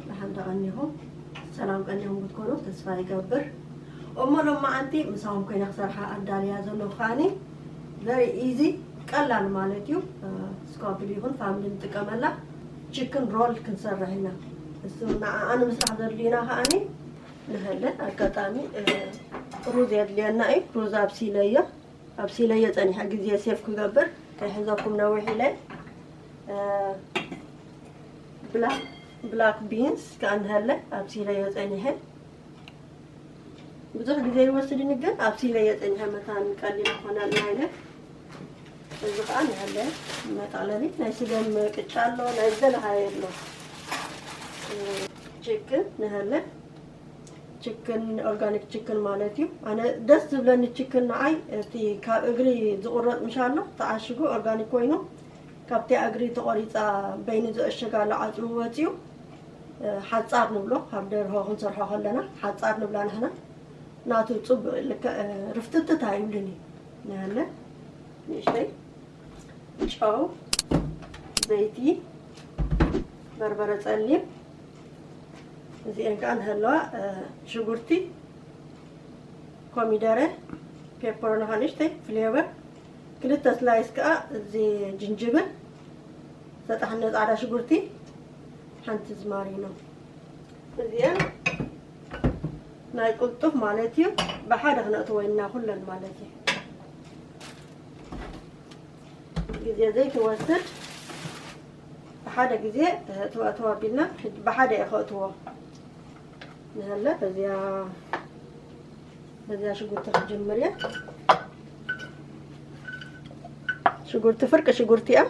ደሓን ተቐኒኹም፣ ሰላም ቀኒኹም ክትኮኑ ተስፋ ይገብር። እሞ ሎማዓንቲ ምሳኹም ኮይነ ክሰርሓ ኣዳልያ ዘለኹ ከዓኒ very easy፣ ቀላል ማለት እዩ። ስኳብል ይኹን ፋሚሊ ንጥቀመላ ቺክን ሮል ክንሰርሕ ኢና። እሱ ንዓኣ ንምስራሕ ዘድልዩና ከዓኒ ንሀለ ኣጋጣሚ ሩዝ የድልየና እዩ። ሩዝ ኣብሲለዮ ኣብሲለዮ ጸኒሐ ግዜ ሴፍ ክገብር ከይሕዘኩም ነዊሕ ኢለ። ብላክ ቢንስ ከኣ ንሀለ ኣብሲለዮ ጸኒሐ። ብዙሕ ግዜ ይወስድኒ ግን ኣብሲለዮ ጸኒሐ መታን ቀሊል ይኾነልና ኢለ። እዚ ከኣ ንሀለ መጠቕለሊ ናይ ስገም ቅጫ ኣሎ፣ ናይ ዝደለኻዮ ኣሎ። ችክን ንሀለ ችክን ኦርጋኒክ ችክን ማለት እዩ። ኣነ ደስ ዝብለኒ ችክን ንዓይ እቲ ካብ እግሪ ዝቑረጽ ምሻሎ ተዓሽጉ ኦርጋኒክ ኮይኑ ካብቲ እግሪ ተቖሪጻ በይኑ ዘእሸጋሉ ዓጽሙ ወጺኡ ሓጻር ንብሎ። ካብ ደርሆ ክንሰርሖ ከለና ሓጻር ንብላ ንሕና። ናቱ ጽቡቕ ልክዕ ርፍትትት ኣይብልን እዩ። ንሀለ ንእሽተይ ጨው፣ ዘይቲ፣ በርበረ ጸሊም፣ እዚኤን ከኣ ንሀለዋ ሽጉርቲ፣ ኮሚደረ፣ ፔፐሮን ንእሽተይ ፍሌቨር፣ ክልተ ስላይስ ከኣ እዚ ጅንጅብል፣ ዝተጠሓነ ጻዕዳ ሽጉርቲ፣ ሓንቲ ዝማሪኖ። እዚኤን ናይ ቅልጡፍ ማለት እዩ። ብሓደ ክነእትዎ ኢና ኩለን ማለት እዩ። ግዜ ዘይትወስድ ብሓደ ግዜ እትወ-፣ እትወ ኣቢልና ብሓደ እየ ከእትዎ። ንሀለ በዚያ፣ በዚያ ሽጉርቲ ክጅምር እየ። ሽጉርቲ ፍርቂ ሽጉርቲ እያ።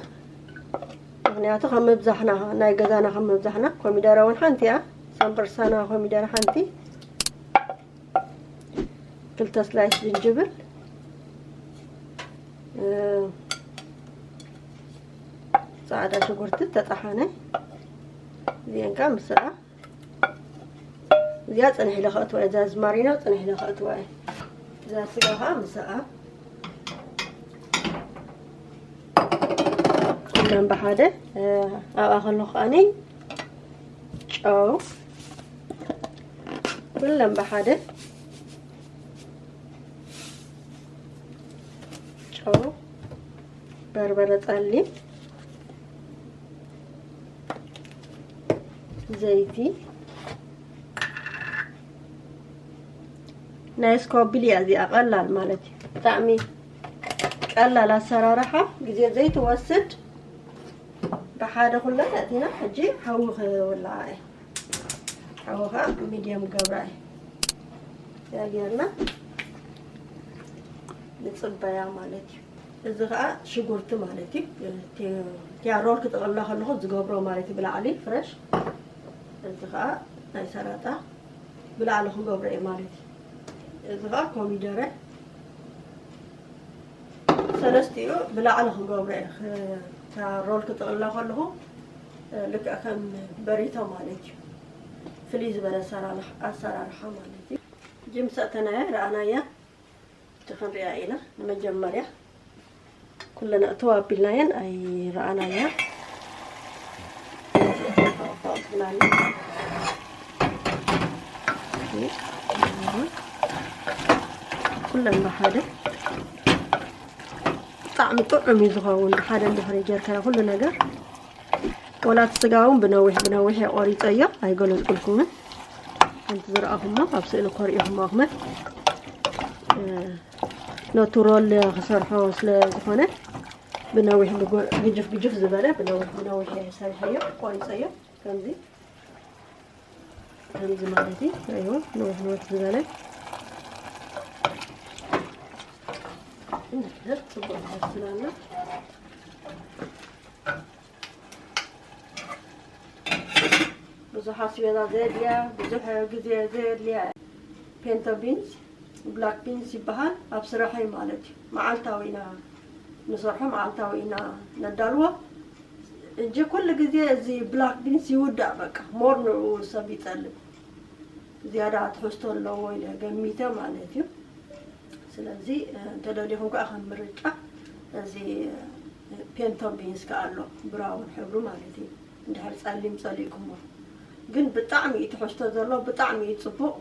ምኽንያቱ ከም ምብዛሕና፣ ናይ ገዛና ከም ምብዛሕና፣ ኮሚደረ እውን ሓንቲ እያ። ሳምበርሳና ኮሚደረ ሓንቲ፣ ክልተ ስላይስ ጅንጅብል፣ እ፣ ጻዕዳ ሽጉርቲ ተጠሓነ፣ እዚአን ከዓ ምስኣ፣ እዚኣ ጽንሕ ኢለ ከእትዋ እየ፣ እዛ ዝማሪኖ ጽንሕ ኢለ ከእትዋ እየ። እዛ ስጋ ከዓ ምስኣ፣ ኩለን ብሓደ፣ እ፣ ኣብኣ ከለኹ ከዓኒ ጨው፣ ኩለን ብሓደ ጨው፣ በርበረ ጸሊም፣ ዘይቲ፣ ናይ ስኮብል እያ እዚኣ፣ ቀላል ማለት እዩ። ብጣዕሚ ቀላል ኣሰራርሓ፣ ግዜ ዘይትወስድ፣ ብሓደ ኩለን ኣእቲና ሕጂ ሓዊ ክውልዓ እየ። ሓዊ ከዓ ሚድየም ገብራ እየ። እዚኣ ጌርና ንጽበያ ማለት እዩ። እዚ ከዓ ሽጉርቲ ማለት እዩ። ቲ-፣ ቲያ ሮል ክጥቕላ ከለኹ ዝገብሮ ማለት እዩ፣ ብላዕሊ ፍረሽ። እዚ ከዓ ናይ ሰላጣ ብላዕሊ ክገብሮ እየ ማለት እዩ። እዚ ከዓ ኮሚደረ ሰለስቲኡ ብላዕሊ ክገብሮ እየ። ክ-፣ እታ ሮል ክጥቕላ ከለኹ፣ እ፣ ልክዕ ከም በሪቶ ማለት እዩ። ፍልይ ዝበለ ኣሰራርሕ-፣ ኣሰራርሓ ማለት እዩ። ጅምሰ እተናየ ረኣናያ። እቲ ክንሪኣ ኢና። ንመጀመርያ ኩለን ኣእትዋ ኣቢልናየን ኣይረኣናያ። ኩለን ብሓደ ብጣዕሚ ጥዑም እዩ ዝኸውን። ብሓደ እንድሕሪ ጌርካዮ ኩሉ ነገር። ወላ እቲ ስጋ እውን ብነዊሕ ብነዊሕ እየ ቆሪፀዮ፣ ኣይገለፅኩልኩምን። ከምቲ ዝረኣኹሞ ኣብ ስእሊ ኮሪእኹሞ ኣኹመ፣ እ፣ ነቱ ሮል ክሰርሖ ስለ ዝኾነ ብነዊሕ ብጎ-፣ ግጅፍ ግጅፍ ዝበለ ብነዊሕ ብነዊሕ እየ ሰሪሐዮ፣ ቆሪፀዮ። ከምዚ፣ ከምዚ ማለት እዩ። ኣይዋ፣ ነዊሕ ነዊሕ ዝበለ። እንድሕር ጽቡቕ ትመስል ኣላ። ብዙሕ ኣስቤዛ ዘየድልያ፣ ብዙሕ ግዜ ዘየድልያ። ፔንቶ ቢንስ፣ ብላክ ቢንስ ይበሃል። ኣብ ስራሐይ ማለት እዩ። መዓልታዊ ኢና ንሰርሖ፣ መዓልታዊ ኢና ነዳልዎ። እጂ ኩሉ ግዜ እዚ ብላክ ቢንስ ይውዳእ፣ በቃ ሞር ንኡ ሰብ ይጠልብ። ዝያዳ ትሕዝቶ ኣለዎ ኢለ ገሚተ ማለት እዩ። ስለዚ፣ እ፣ እንተደሊኹም ከዓ ከም ምርጫ እዚ፣ እ፣ ፔንቶ ቢንስ ከዓ ኣሎ፣ ብራውን ሕብሩ ማለት እዩ። እንድሕር ጸሊም ጸሊእኩሞ። ግን ብጣዕሚ እዩ ትሕዝቶ ዘሎ፣ ብጣዕሚ እዩ ጽቡቕ።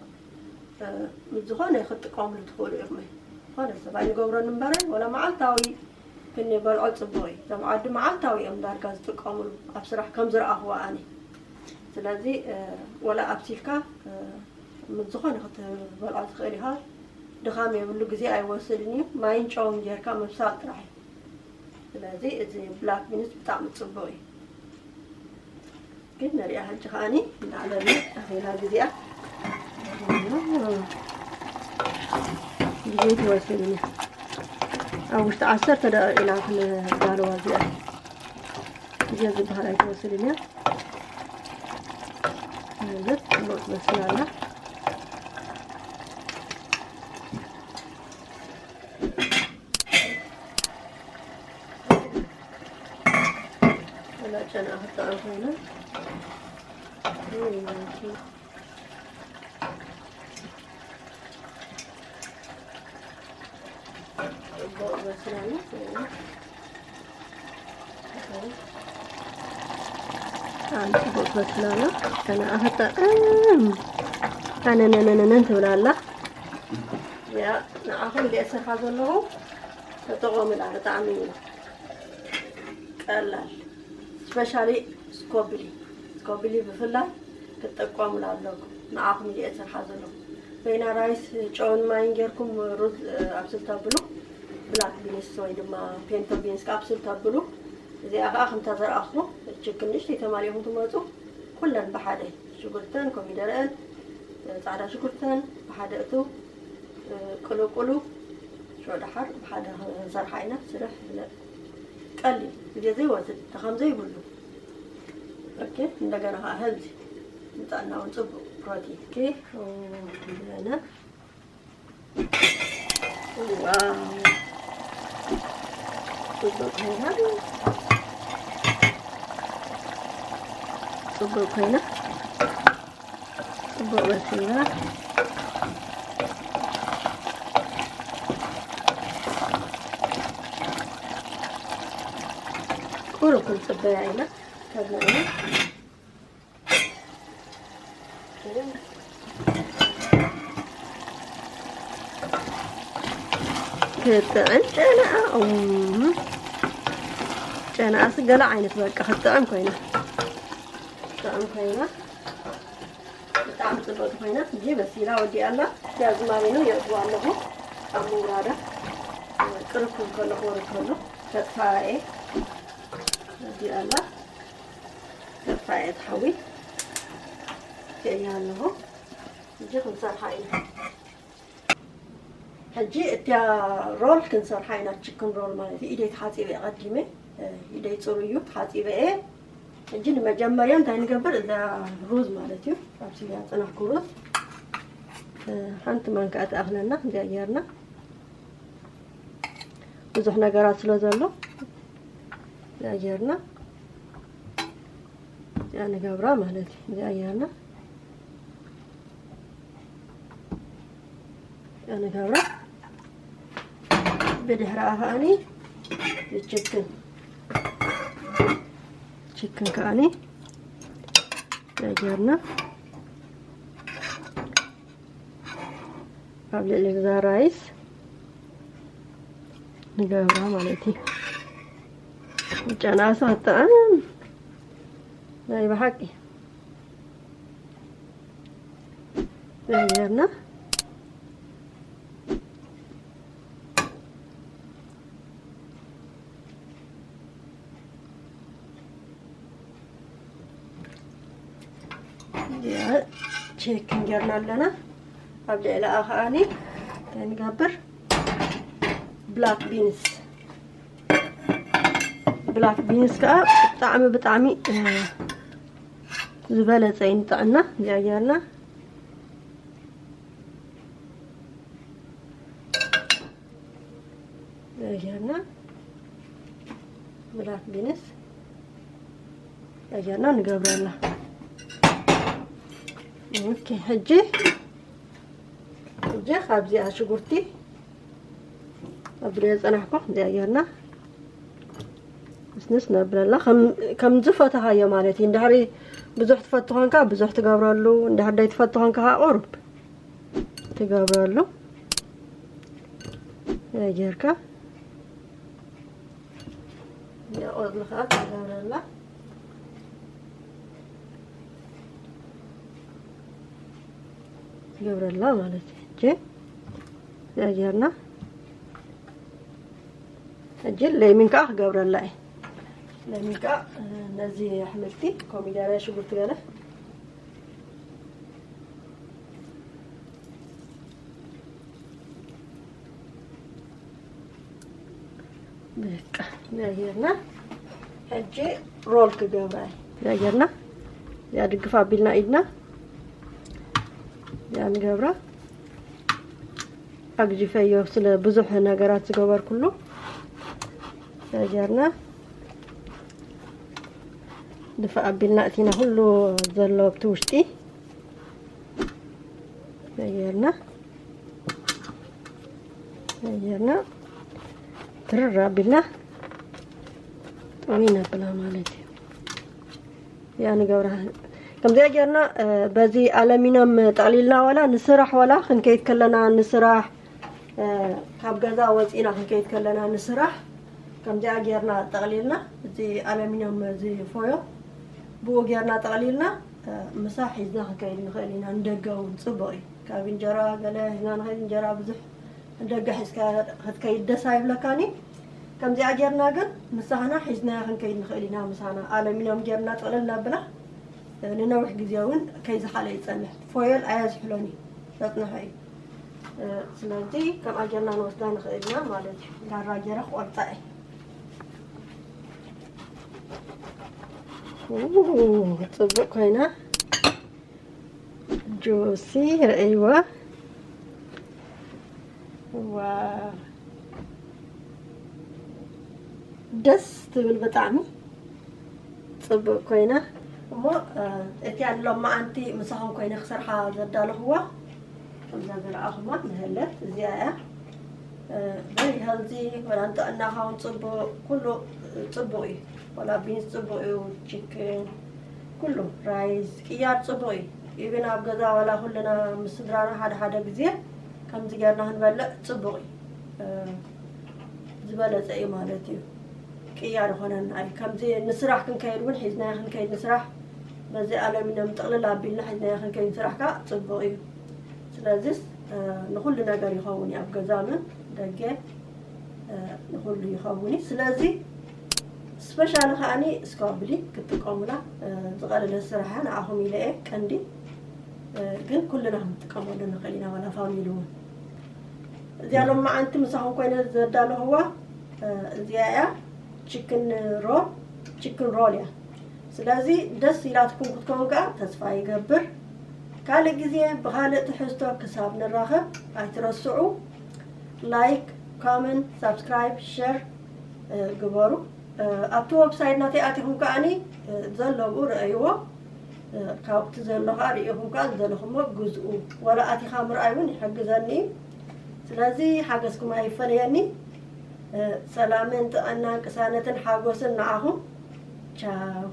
እ፣ ምስ ዝኾነ ክትጥቀምሉ ትኽእሉ ኢኹም። ዝኾነ ሰብ ኣይንገብሮን እምበረ፣ ወላ መዓልታዊ ክንበልዖ ጽቡቕ እዩ። እዞም ዓዲ መዓልታዊ እዮም ዳርጋ ዝጥቀምሉ፣ ኣብ ስራሕ ከም ዝረኣኽዎ ኣነ። ስለዚ፣ እ፣ ወላ ኣብሲልካ፣ እ፣ ምስ ዝኾነ ክትበልዖ ትኽእል ኢኻ። ድኻም የብሉ፣ ግዜ ኣይወስድን እዩ። ማይን ጨውን ጌርካ ምብሳል ጥራሕ እዩ። ስለዚ እዚ ብላክ ቢንስ ብጣዕሚ ጽቡቕ እዩ። ግን ንሪኣ ሕጂ ከዓኒ እናዕለልና ኣኺላ ግዜኣ ግዜ ትወስድኒ። ኣብ ውሽጢ ዓሰርተ ደቂቕ ኢና ክንዳለዋ እዚኣ። ግዜ ዝበሃል ኣይትወስድን እያ። ማለት ጽቡቕ ትመስል ኣላ። ወላ ጨና ክትጥዕም ኮይና። ጽቡቕ በስላና። ኣን ጽቡቕ በስላና። ጨና ክትጥዕም። ኣነነነነን ትብላላ። ያ፣ ንዓኹም ድየ ሰርሓ ዘለኹ? ተጠቐሙላ፣ ብጣዕሚ እዩ ቀላል። ስፔሻሊ ስኮብሊ፣ ስኮብሊ ብፍላይ ክትጥቀሙላ ኣለኩም። ንዓኹም ድየ ሰርሓ ዘለኹ? በይና ራይስ ጨውን ማይን ጌርኩም ሩዝ፣ እ፣ ኣብስል ተብሉ፣ ብላክ ቢንስ ወይ ድማ ፒንቶ ቢንስ ኣብስል ተብሉ። እዚኣ ከኣ ከምታ ዘርኣኹ ችክን ንእሽተይ ተማሊኹም ትመጹ። ኩለን ብሓደ ሽጉርተን ኮሚደረአን ጻዕዳ ሽጉርተን ብሓደ እቱ ቅልቁሉ ሽዑ ደሓር ብሓደ ክንሰርሓ ኢና። ስራሕ ቀሊል ግዜ ዘይወስድ ድኻም ዘይብሉ። ኦኬ፣ እንደገና ከዓ ሄልዚ ንጥዕና እውን ጽቡቅ ፕሮቲን። ኦኬ፣ እንደገና ዋው፣ ጽቡቅ ኮይና፣ ጽቡቅ ኮይና፣ ጽቡቅ በሲላ። ቁሩብ ክንጽበያ ኢና፣ ከብና ኢና። ክትጥዕም ጨናኣ፣ እም፣ ጨናኣስ ገለ ዓይነት በቃ ክትጥዕም ኮይና፣ ክትጥዕም ኮይና፣ ብጣዕሚ ጽብቕቲ ኮይና፣ ሕጂ በሲላ ወዲኣ ኣላ። ያዝማሪኖ የእትዋ ኣለኹ ኣብ ምውራዳ፣ ቅርብ ክብል ከሎ፣ ክወርድ ከሎ፣ ከጥፋኣ እየ። ወዲኣ ኣላ። ከጥፋኣ እየ፣ ትሓዊ ከእያ ኣለኹ። ሕጂ ክንሰርሓ ኢና። ሕጂ እቲያ ሮል ክንሰርሓ ኢና፣ ችክን ሮል ማለት እዩ። ኢደይ ተሓጺበ እየ ቀዲመ፣ እ፣ ኢደይ ጽሩይ እዩ፣ ተሓጺበ እየ። ሕጂ ንመጀመርያ እንታይ ንገብር? እዛ ሩዝ ማለት እዩ፣ ኣብስልያ ዝጸናሕኩ ሩዝ፣ እ፣ ሓንቲ ማንካ ትኣኽለና፣ እዚኣ ጌርና፣ ብዙሕ ነገራት ስለ ዘሎ፣ እዚኣ ጌርና፣ እዚኣ ንገብራ ማለት እዩ። እዚኣ ጌርና፣ እዚኣ ንገብራ። ብድሕሪኣ ከኣኒ ችክን፣ ችክን ከኣኒ እዚኣ ጌርና። ኣብ ልዕሊ እዛ ራይስ ንገብራ ማለት እዩ። ጨናሳ ጥዕም ናይ ብሓቂ ናይ ጌርና። ያ ቼክ ጌርና ኣለና። ኣብ ልዕሊኣ ከኣኒ እንታይ ንገብር? ብላክ ቢንስ፣ ብላክ ቢንስ ከኣ ብጣዕሚ፣ ብጣዕሚ፣ እ፣ ዝበለጸ እዩ ንጥዕና። እዚኣ ጌርና፣ እዚኣ ጌርና ብላክ ቢንስ እዚኣ ጌርና ንገብረላ። ኦኬ፣ ሕጂ፣ ሕጂ ካብዚኣ ሽጉርቲ ኣብለ ጸናሕኩ፣ እዚኣ ጌርና ንስንስ ነብለላ ከም ከም ዝፈተኻዮ ማለት እዩ። እንድሕሪ ብዙሕ ትፈቱ ኾንካ ብዙሕ ትገብረሉ፣ እንድሕሪ ደይ ትፈቱ ኾንካ ከዓ ቁሩብ ትገብረሉ። ጌርካ ቆጽሊ ከዓ ትገብረላ። ገብረላ ማለት እዩ። እጂ እዚኣ ጌርና፣ እጂ ለሚን ከዓ ክገብረላ እዩ። ለሚን ከዓ ነዚ ኣሕምልቲ ኮሚደረ፣ ሽጉርቲ ገለ በቃ እዚኣ ጌርና፣ ሕጂ ሮል ክገብራ እዩ። እዚኣ ጌርና፣ እዚኣ ድግፍ ኣቢልና ኢድና እዚኣ ንገብራ። ኣግዚፈዮ ስለ ብዙሕ ነገራት ዝገበርኩሉ። እዚኣ ጌርና ድፋእ ኣቢልና እቲና ኩሉ ዘሎ ኣብቲ ውሽጢ እዚኣ ጌርና ጌርና ትርር ኣቢልና ጥውይ ነብላ ማለት እዩ። እዚኣ ንገብራ። ከምዚኣ ጌርና፣ እ፣ በዚ ኣለሚኖም ጠቕሊልና ዋላ ንስራሕ ዋላ ክንከይድ ከለና ንስራሕ፣ እ፣ ካብ ገዛ ወፂና ክንከይድ ከለና ንስራሕ ከምዚኣ ጌርና ጠቕሊልና፣ እዚ ኣለሚኖም እዚ ፎዮ ብኡ ጌርና ጠቕሊልና፣ እ፣ ምሳ ሒዝና ክንከይድ ንኽእል ኢና። ንደገ እውን ፅቡቕ እዩ። ካብ እንጀራ ገለ ሒዝና ንኸይድ፣ እንጀራ ብዙሕ ንደገ ሒዝካ ክትከይድ ደስ ኣይብለካን እዩ። ከምዚኣ ጌርና ግን ምሳና ሒዝናያ ክንከይድ ንኽእል ኢና። ምሳና ኣለሚኖም ጌርና ጥቕልል ነብላ፣ ንነዊሕ ግዜ እውን ከይዝሓለ ይጸንሕ። ፎየል ኣየዝሕሎን እዩ፣ ዘጽንሖ እዩ። ስለዚ ከምኣ ጌርና ንወስዳ ንኽእል ኢና ማለት እዩ። ዳራ ጌረ ክቆርጻ እየ። ው፣ ጽቡቕ ኮይና። ጁሲ ረእይዋ። ዋ፣ ደስ ትብል ብጣዕሚ ጽቡቅ ኮይና። እሞ፣ እ፣ እቲኣ ሎማዓንቲ ምሳኹም ኮይነ ክሰርሓ ዘዳለኽዋ፣ ከምዛ ዝረኣኹማ ንህለት እዚኣ እያ። እ፣ very healthy፣ ወላ ንጥዕናኻ እውን ጽቡቅ፣ ኩሉ ጽቡቅ እዩ። ወላ ቢንስ ጽቡቅ እዩ፣ ቺክን፣ ኩሉ ራይስ ቅያር ጽቡቅ እዩ። ኢብን ኣብ ገዛ ዋላ ኩልና ምስ ስድራና ሓደ ሓደ ግዜ ከምዚ ጌርና ክንበልዕ ጽቡቅ እዩ። እ፣ ዝበለጸ እዩ ማለት እዩ። ቅያር ይኾነና እዩ። ከምዚ ንስራሕ ክንከይድ እውን ሒዝናዮ ክንከይድ ንስራሕ፣ በዚ ኣለሚኖም ጥቕልል ኣቢልና ሒዝናዮ ክንከይድ ንስራሕ ከዓ ጽቡቅ እዩ። ስለዚስ፣ እ፣ ንኹሉ ነገር ይኸውን እዩ፣ ኣብ ገዛ ምን ደገ፣ እ፣ ንኹሉ ይኸውን እዩ። ስለዚ ስፔሻሊ ከዓኒ ስኳብሊ ክትጥቀሙላ፣ እ፣ ዝቐለለ ስራሕ እያ፣ ንዓኹም ኢለ እየ ቀንዲ፣ እ፣ ግን ኩልና ክንጥቀመሉ ንኽእል ኢና፣ ዋላ ፋሚሊ እውን። እዚኣ ሎማዓንቲ ምሳኹም ኮይነ ዘዳለኽዋ፣ እ፣ እዚኣ እያ፣ ቺክን ሮል፣ ቺክን ሮል እያ። ስለዚ ደስ ኢላትኩም ክትከውን ከኣ ተስፋ ይገብር። ካልእ ግዜ ብኻልእ ትሕዝቶ ክሳብ ንራኸብ ኣይትረስዑ። ላይክ፣ ኮመንት፣ ሳብስክራይብ፣ ሸር፣ እ፣ ግበሩ። እ፣ ኣብቲ ወብሳይት ናተይ ኣቲኹም ከኣኒ፣ እ፣ ዘሎ ብኡ ረኣይዎ። እ፣ ካብቲ ዘሎ ከኣ ርኢኹም ከኣ ዝደለኹሞ ግዝኡ። ወላ ኣቲኻ ምርኣይ እውን ይሕግዘኒ እዩ። ስለዚ ሓገዝኩም ኣይፈለየኒ። እ፣ ሰላምን ጥዕናን ቅሳነትን ሓጎስን ንዓኹም። ቻው።